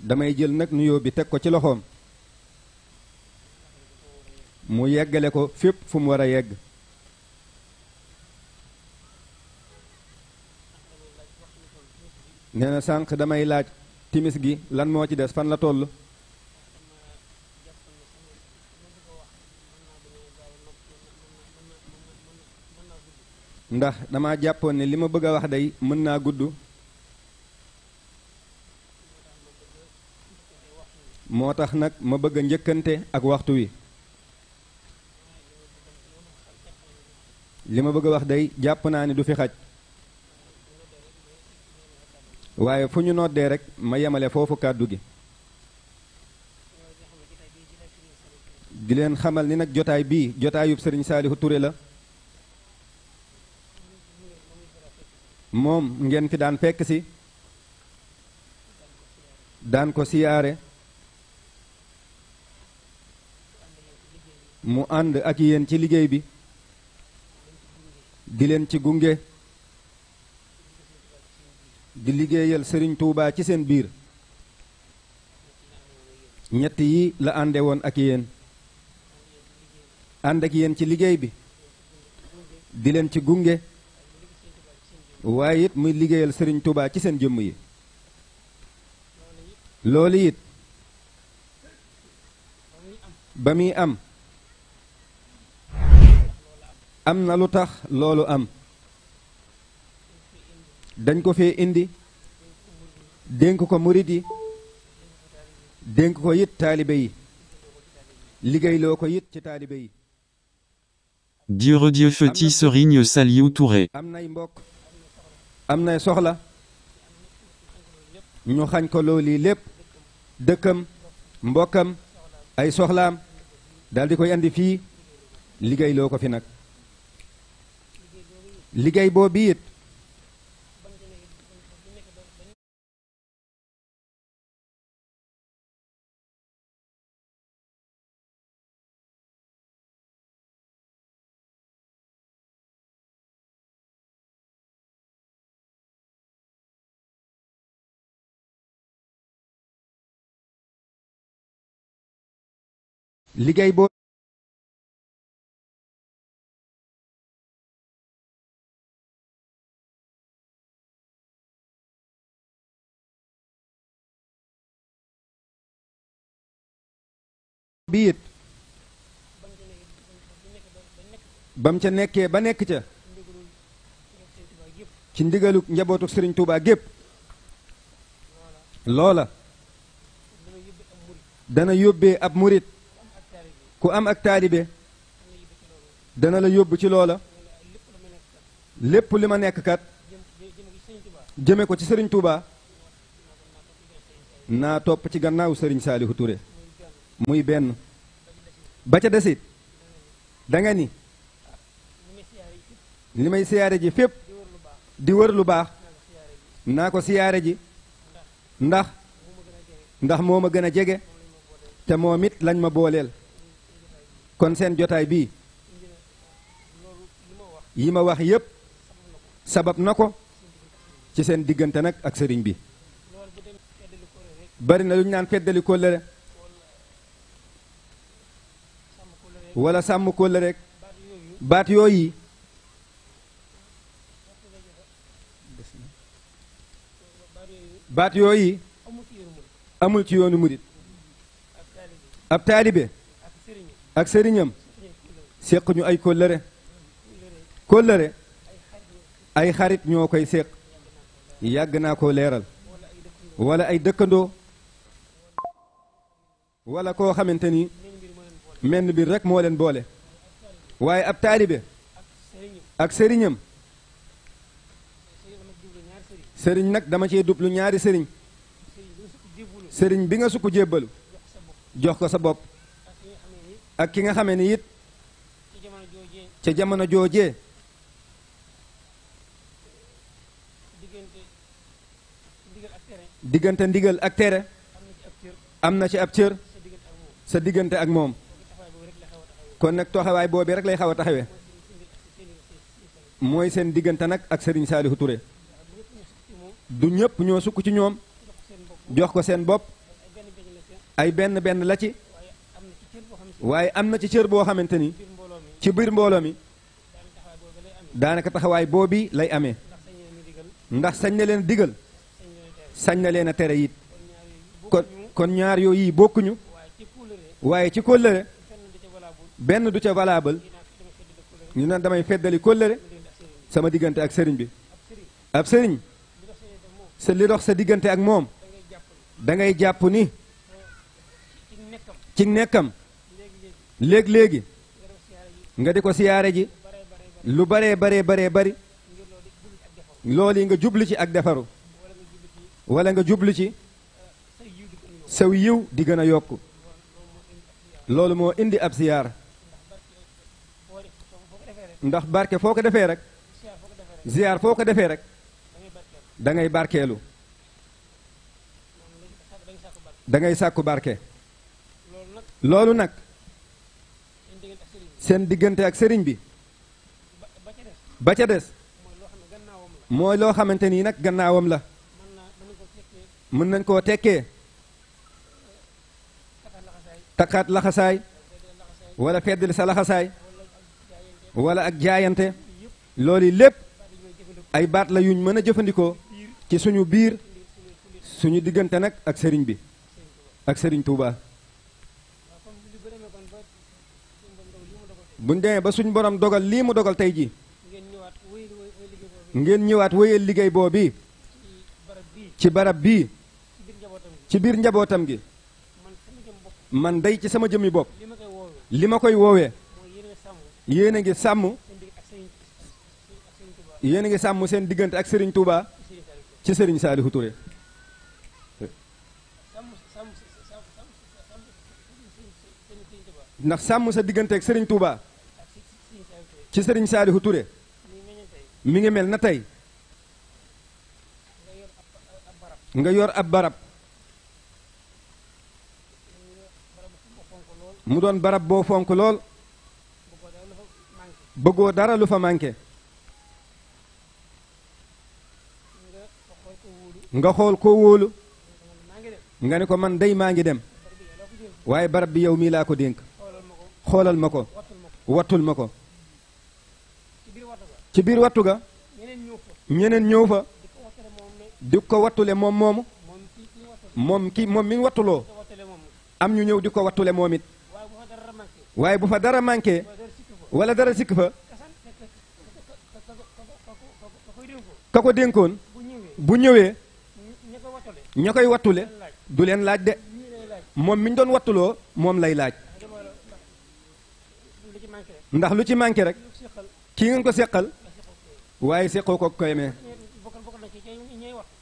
damay jël nag nuyoo bi teg ko ci loxoom mu yeggale ko fépp fu mu war a yegg. nee na sànq damay laaj timis gi lan moo ci des fan la toll. ndax dama jàppoon ne li ma bëgg a wax day mën naa gudd. moo tax nag ma bëgg a njëkkante ak waxtu wi. li ma bëgg a wax day jàpp naa ne du fi xaj. waaye fu ñu noddee rek ma yemale foofu kàddu gi. di leen xamal ni nag jotaay bii jotaayub sëriñ Saalihu Touré la. moom ngeen fi daan fekk si. daan ko siyaare. mu ànd ak yéen ci liggéey bi. di leen ci gunge. di liggéeyal sëriñ Tuubaa ci seen biir. ñett yi la ànde woon ak yéen. ànd ak yéen ci liggéey bi. di leen ci gunge. waaye it muy liggéeyal sëriñ Tuubaa ci seen jëmm yi. loolu it ba muy am. am na lu tax loolu am. dañ ko fee indi. dénk ko murit yi. dénk ko it taalibe yi. liggéeyloo ko it ci taalibe yi. Dire Dieu Feuti Serigne Saliou Touré. am nay mbokk. am nay soxla. ñu xañ ko loolu lépp. dëkkam mbokkam ay soxlaam daldi koy andi fii. liggéeyloo ko fi nag. liggéey boobu it. liggéey boobu biit bam ca nekkee ba nekk ca ci ndigalu njabootu sëriñ Tuubaa gépp loola dana yóbbee ab murit ku am ak taalibe dana la yóbbu ci loola lépp li ma nekk kat jëme ko ci sëriñ Tuubaa naa topp ci gannaaw sëriñ Saalihu Touré muy benn ba ca desit da nga ni li may siyaare ji fépp di wër lu baax naa ko siyaare ji ndax moo ma gën a jege te moom it lañ ma booleel kon seen jotaay bii yi ma wax yépp sabab na ko ci seen diggante nag ak sëriñ bi bari na lu ñu naan feddali kóllëre wala sàmm kóllëre rek baat yooyu amul ci yoonu murit ab taalibe ak sëriñam séq ñu ay kóllëre ay xarit ñoo koy séq yàgg naa ko leeral wala ay dëkkandoo wala koo xamante ni menn biir rek moo leen boole waaye ab taalibe ak sëriñam sëriñ nag dama cee dublu ñaari sëriñ bi nga sukk jébbalu jox ko sa bopp ak ki nga xamee ni it ca jamono joojee diggante ndigal ak tere am na ci ab cër sa diggante ak moom kon nag taxawaay boobu rek lay xaw a taxawee mooy seen diggante nag ak Serigne Saliou Touré du ñëpp ñoo sukk ci ñoom jox ko seen bopp ay benn benn la ci waaye am na ci cër boo xamante ni ci biir mbooloo mi daanaka taxawaay boobi lay amee ndax sañ na leen digal sañ na leen a tere it kon ñaar yooyu yi bokkuñu waaye ci kóllëre benn du ca valable ñu naan damay feddali kóllëre sama diggante ak sëriñ bi ab sëriñ sa li dox sa diggante ak moom da ngay jàpp ni ci nekkam léegi-léegi nga di ko siyaare ji lu baree bari loolu yi nga jublu ci ak defaru wala nga jublu ci saw yiw di gën a yokku loolu moo indi ab siyaar ndax barke foo ko defee rek ziyaar foo ko defee rek da ngay barkeelu da ngay sàkku barke loolu nag seen diggante ak sëriñ bi ba ca des mooy loo xamante nii nag gannaawam la mën nañ koo tekkee takkaat laxasaay wala feddali sa laxasaay wala ak jaayante loolu lépp ay baat la yuñ mën a jëfandikoo ci suñu biir suñu diggante nag ak sëriñ bi ak sëriñ Touba buñ demee ba suñ borom dogal lii mu dogal tey ji ngeen ñëwaat wéyal liggéey boobu ci barab bii ci biir njabootam gi man day ci sama jëmmi bopp li ma koy woowee yéen a ngi sàmm seen diggante ak Serigne Touba ci Serigne Saliou Touré ndax sàmm sa diggante ak Serigne Touba ci Serigne Saliou Touré mi ngi mel na tey nga yor ab barab mu doon barab boo fonk lool bëggoo dara lu fa manqué nga xool koo wóolu nga ne ko man day maa ngi dem waaye barab bi yow mii laa ko dénk xoolal ma ko wattul ma ko ci biir wattu ga ñeneen ñëw fa di ko wattule moom moomu moom mi ngi wattuloo am ñu ñëw di ko wattule moom it waaye bu fa dara manqué wala dara sikk fa ka ko dénkoon bu ñëwee ña koy wattule du leen laaj de moom mi ñu doon wattuloo moom lay laaj ndax lu ci manqué rek kii ngeen ko seqal waaye seqoo ko koymee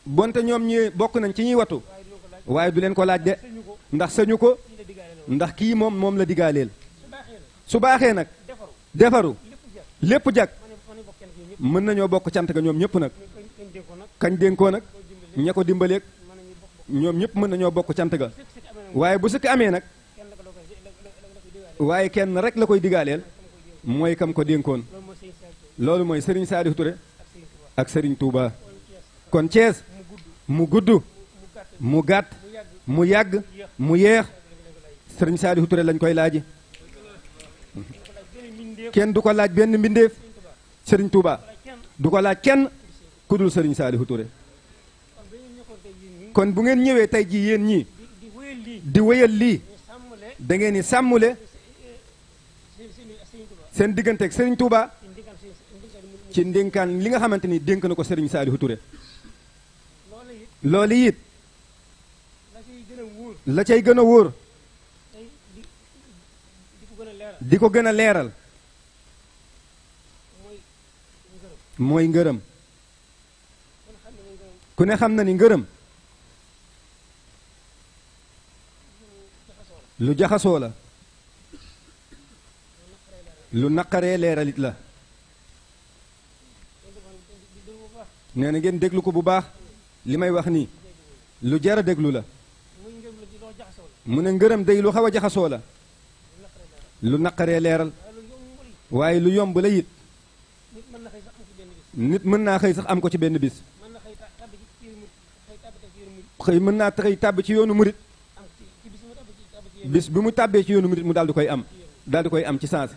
bonte ñoom ñi bokk nañ ci ñuy wattu waaye du leen ko laaj de ndax sañu ko ndax kii moom la digaaleel su baaxee nag defaru lépp jag mën nañoo bokk cant ga ñoom ñëpp nag kañ dénkoo nag ña ko dimbaleeg ñoom ñëpp mën nañoo bokk cant ga waaye bu sëkk amee nag waaye kenn rek la koy digaaleel mooy kam ko dénkoon loolu mooy Serigne Saliou Touré ak Serigne Touba kon Thiès mu gudd mu gàtt mu yàgg mu yeex Serigne Saliou Touré lañ koy laaji kenn du ko laaj benn mbindeef Serigne Touba du ko laaj kenn ku dul Serigne Saliou Touré kon bu ngeen ñëwee tey jii yéen ñii di wéyal lii da ngeen ni sàmmule seen digganteeg Serigne Touba ci ndénkaan li nga xamante ni dénk na ko Serigne Saliou Touré loolu it la cay gën a wóor di ko gën a leeral mooy ngërëm ku ne xam na ni ngërëm lu jaxasoo la lu naqaree leeralit la nee na ngeen déglu ko bu baax li may wax nii lu jar a déglu la mu ne ngërëm day lu xaw a jaxasoo la lu naqaree leeral waaye lu yomb la it nit mën naa xëy sax am ko ci benn bis xëy mën naa xëy tàbb ci yoonu murit bis bi mu tàbbee ci yoonu murit mu daal di koy am daal di koy am ci sens.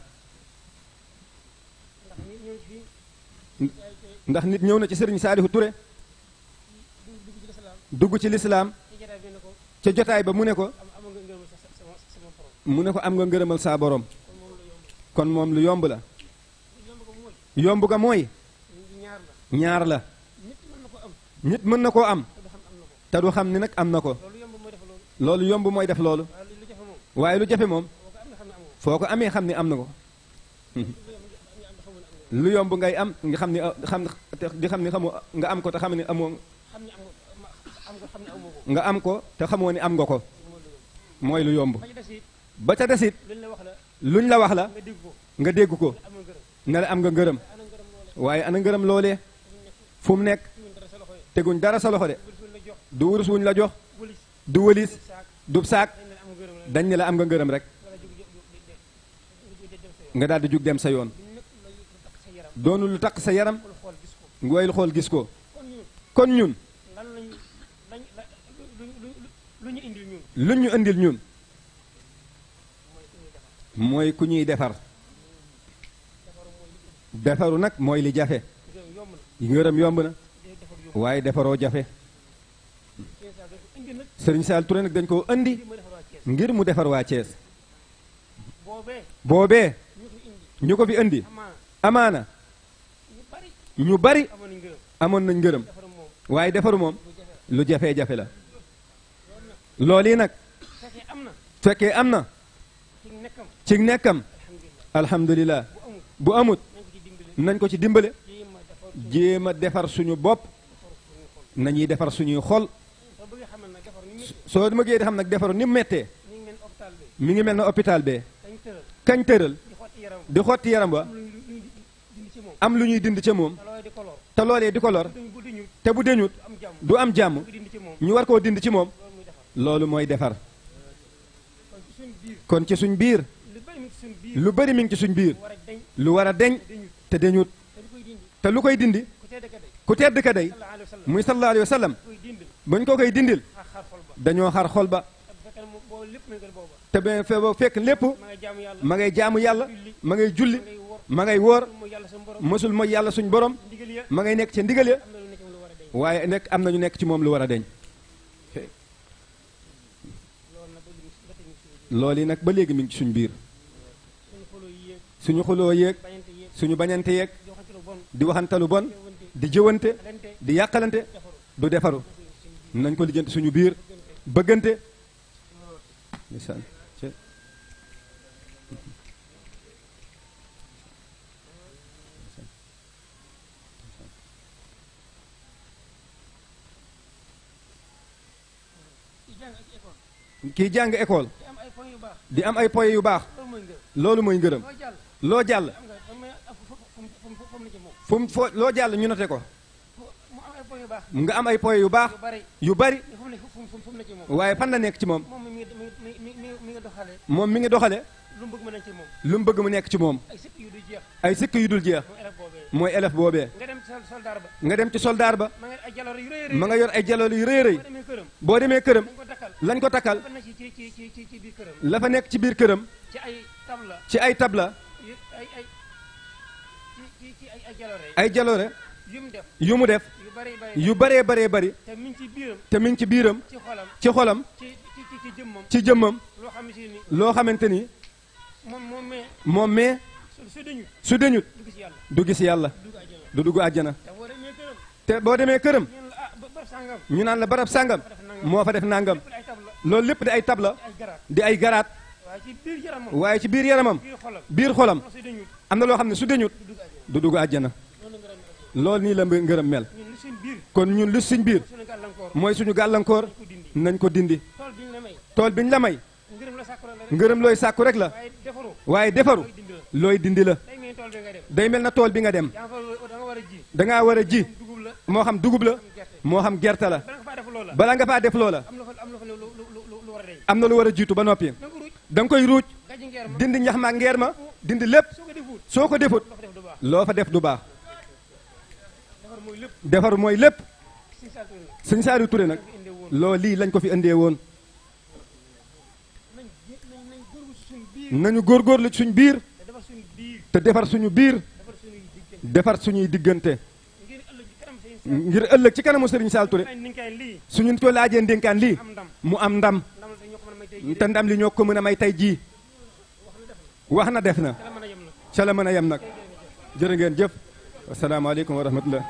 ndax nit ñëw na ci sëriñ Saalihu Touré dugg ci lislaam ca jotaay ba mu ne ko am nga ngërëmal saa borom. kon moom lu yomb la. yomb ga mooy ñaar la. nit mën na koo am te du xam ni nag am na ko. loolu yomb mooy def loolu. waaye lu jafe moom foo ko amee xam ni am na ko. lu yomb ngay am nga xam ni di xam ni xamu nga am ko te xam ni amoo nga am ko te xamoo ni am nga ko mooy lu yomb. ba ca desit luñ la wax la nga dégg ko ne la am nga ngërëm waaye ana ngërëm loolee fu mu nekk teguñ dara sa loxo de du wurus wuñ la jox du wëlis du saak dañ ne la am nga ngërëm rek nga daal di jug dem sa yoon. doonu lu takk sa yaram ngooyul xool gis ko. kon ñun lu ñu indil ñun mooy ku ñuy defar. defaru nag mooy li jafe. ngërëm yomb na waaye defaroo jafe. sëriñ Saal Touré nag dañ koo indi ngir mu defar waa Thiès. boobee ñu ko fi indi amaana ñu bari amoon nañ ngërëm waaye defaru moom lu jafe-jafe la. loolu yi nag fekkee am na ci nekkam alhamdulilah bu amut nañ ko ci dimbale jéem a defar suñu bopp nañuy defar suñuy xol. soo bëggee di xam nag defaru ni mu méttee mi ngi mel na hôpital bee kañ tëral di xotti yaram wa am lu ñuy dind ca moom te loolee di ko lor te bu deñut du am jàmm ñu war koo dind ci moom loolu mooy defar. kon ci suñ biir lu bari mi ngi ci suñ biir lu war a deñ te deñut te lu koy dindi ku tedd ka day muy sallallahu alayhi wa sallam bañ ko koy dindil dañoo xar xol ba te ba fekk lépp ma ngay jaamu yàlla ma ngay julli ma ngay woor mësul mooy yàlla suñ borom ma ngay nekk ca ndigal ya waaye nekk am na ñu nekk ci moom lu war a deñ. loolu yi nag ba léegi mi ngi ci suñ biir suñu xuloo yéeg suñu bañante yeeg di waxantalu bon di jëwante di yàqalante du defaru. nañ ko lijjanti suñu biir bëggante. kii jàng école di am ay poye yu baax loolu mooy ngërëm. loo jàll fu mu foo loo jàll ñu noté ko nga am ay poye yu baax yu bari waaye fan la nekk ci moom moom mi ngi doxale lu mu bëgg mu nekk ci moom ay sikk yu dul jeex mooy élève boobee. nga dem ci soldaar ba ma nga yor ay jaloor yu rëy rëy boo demee këram lañ ko takkal la fa nekk ci biir këram ci ay tabla ay jaloore yu mu def yu baree baree bari te mi ngi ci biiram ci xolam ci jëmmam loo xamante ni moom mee su deñut du gis yàlla du dugg àjjana. te boo demee këram ñu naan la barab sàngam moo fa def nangam loolu lépp di ay tabla di ay garaat waaye ci biir yaramam biir xolam am na loo xam ne su deñut du dugg àjjana. loolu nii la ngërëm mel. kon ñun lu suñ biir mooy suñu gàllankoor nañ ko dindi. tool biñ la may ngërëm looy sàkku rek la waaye defaru looy dindi la. day mel na tool bi nga dem dangaa war a ji moo xam dugub la moo xam gerte la bala nga faa def loola am na lu war a jiitu ba noppi da nga koy ruuj dindi ñax ma ngeer ma dindi lépp soo ko defut loo fa def du baax. defar mooy lépp. sëñ Saaliu Touré nag loolu lii lañ ko fi indee woon nañu góorgóorlu ci suñ biir te defar suñu biir defar suñuy diggante ngir ëllëg ci kanamu Serigne Sall Touré suñu ko laajee ndénkaan lii mu am ndam te ndam li ñoo ko mën a may tey jii wax na def na ca la mën a yem nag jërë ngeen jëf asalaamaaleykum wa rahmatullah